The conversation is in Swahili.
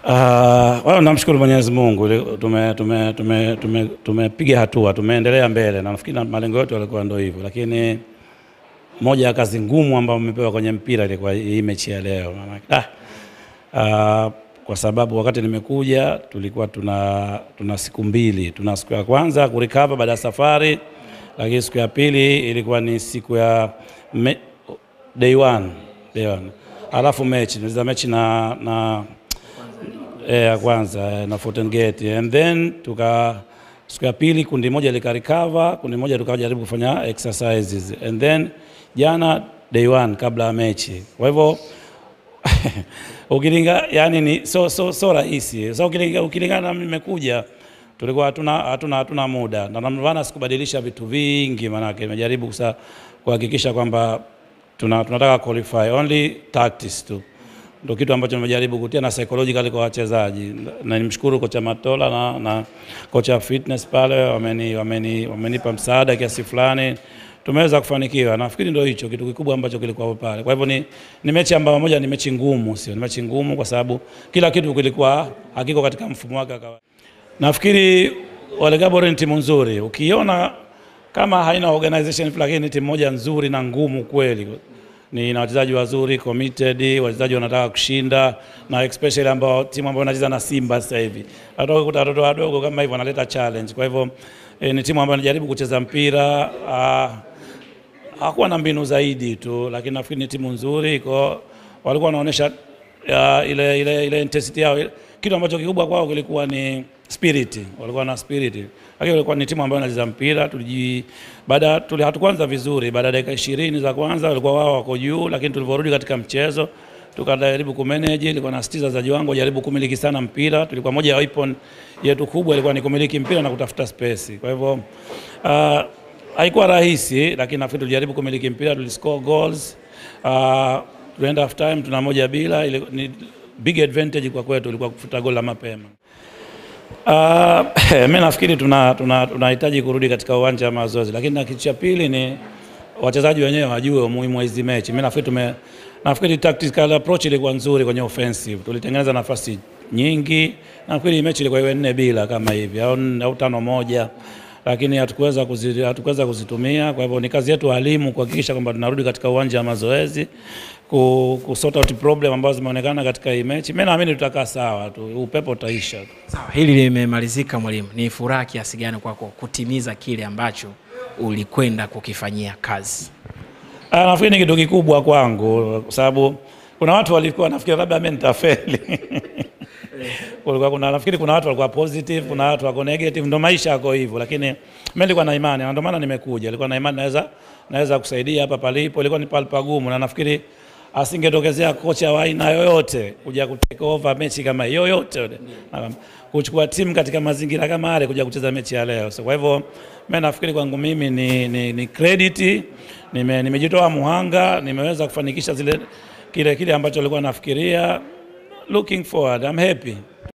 Well, namshukuru Mwenyezi Mungu, tumepiga hatua, tumeendelea mbele na nafikiri malengo yetu yalikuwa ndio hivyo, lakini moja ya kazi ngumu ambayo nimepewa kwenye mpira ilikuwa hii mechi ya leo. Kwa sababu wakati nimekuja tulikuwa tuna siku mbili, tuna siku ya kwanza kurecover baada ya safari, lakini siku ya pili ilikuwa ni siku ya day one. Alafu mechi, nilianza mechi na ya kwanza na Fountain Gate, and then tuka siku ya pili kundi moja likarecover, kundi moja tukajaribu kufanya exercises, and then jana day one kabla ya mechi. Kwa hivyo ukilinga, yani ni so rahisi. So ukilingana na nimekuja tulikuwa hatuna muda. Na maana sikubadilisha vitu vingi, maana nimejaribu kuhakikisha kwamba tunataka qualify, only tactics tu. Ndio kitu ambacho nimejaribu kutia na psychological kwa wachezaji. Na nimshukuru kocha Matola na kocha fitness pale, wamenipa msaada kiasi fulani. Tumeweza kufanikiwa. Nafikiri ndio hicho kitu kikubwa ambacho kilikuwa pale. Kwa hivyo ni mechi ambayo moja ni mechi ngumu, sio? Ni mechi ngumu kwa sababu kila kitu kilikuwa hakiko katika mfumo wake kawaida. Nafikiri wale Gaborone ni timu nzuri. Ukiona kama haina organization, lakini ni timu moja nzuri na ngumu kweli. Ni na wachezaji wazuri, committed, wachezaji wanataka kushinda, na especially ambao timu ambayo inacheza na Simba sasa hivi. Hata ukikuta watoto wadogo kama hivyo wanaleta challenge. Kwa hivyo ni timu ambayo inajaribu kucheza mpira, hakuwa na mbinu zaidi tu, lakini nafikiri ni timu nzuri. Kwa walikuwa wanaonesha ile intensity yao. Kitu ambacho kikubwa kwao kilikuwa ni spirit, walikuwa na spirit. Lakini walikuwa ni timu ambayo inacheza mpira. Hatukuanza vizuri, baada ya dakika 20 za kwanza walikuwa wao wako juu, lakini tulivorudi katika mchezo tukajaribu kumanage. Ilikuwa na sitiza za jiwango, jaribu kumiliki sana mpira. Tulikuwa moja ya weapon yetu kubwa ilikuwa ni kumiliki mpira na kutafuta space. Kwa hivyo haikuwa rahisi, lakini nafikiri tulijaribu kumiliki mpira, tuliscore goals. Tulienda half time tuna 1-0. Ile ni big advantage kwa kwetu, ilikuwa kufuta goal la mapema. Mimi nafikiri tunahitaji kurudi katika uwanja wa mazoezi, lakini na kitu cha pili ni wachezaji wenyewe wajue umuhimu wa hizi mechi. Mimi nafikiri tactical approach ilikuwa nzuri kwenye offensive. Tulitengeneza nafasi nyingi. Nafikiri mechi ilikuwa iwe 4-0 kama hivi au 5-1, lakini hatukuweza kuzitumia. Kwa hivyo ni kazi yetu walimu kuhakikisha kwamba tunarudi katika uwanja wa mazoezi ku sort out problem ambazo zimeonekana katika hii mechi. Mimi naamini tutakaa sawa tu, upepo utaisha. Sawa, hili limemalizika mwalimu. Ni furaha kiasi gani kwako kutimiza kile ambacho ulikwenda kukifanyia kazi? Nafikiri ni kitu kikubwa kwangu kwa sababu kuna watu walikuwa nafikiri labda mimi nitafeli. Nafikiri kuna watu walikuwa positive, kuna watu wako negative, ndio maisha yako hivyo. Lakini mimi nilikuwa na imani, na ndio maana nimekuja. Nilikuwa na imani naweza kusaidia hapa palipo. Ilikuwa ni pagumu, na nafikiri asingetokezea kocha wa aina yoyote kuja kutake over mechi kama hiyo yoyote, kuchukua timu katika mazingira kama yale kuja kucheza mechi ya leo. So kwa hivyo mimi nafikiri kwangu mimi ni credit, nimejitoa muhanga, nimeweza kufanikisha kile ambacho nilikuwa nafikiria. Looking forward, I'm happy.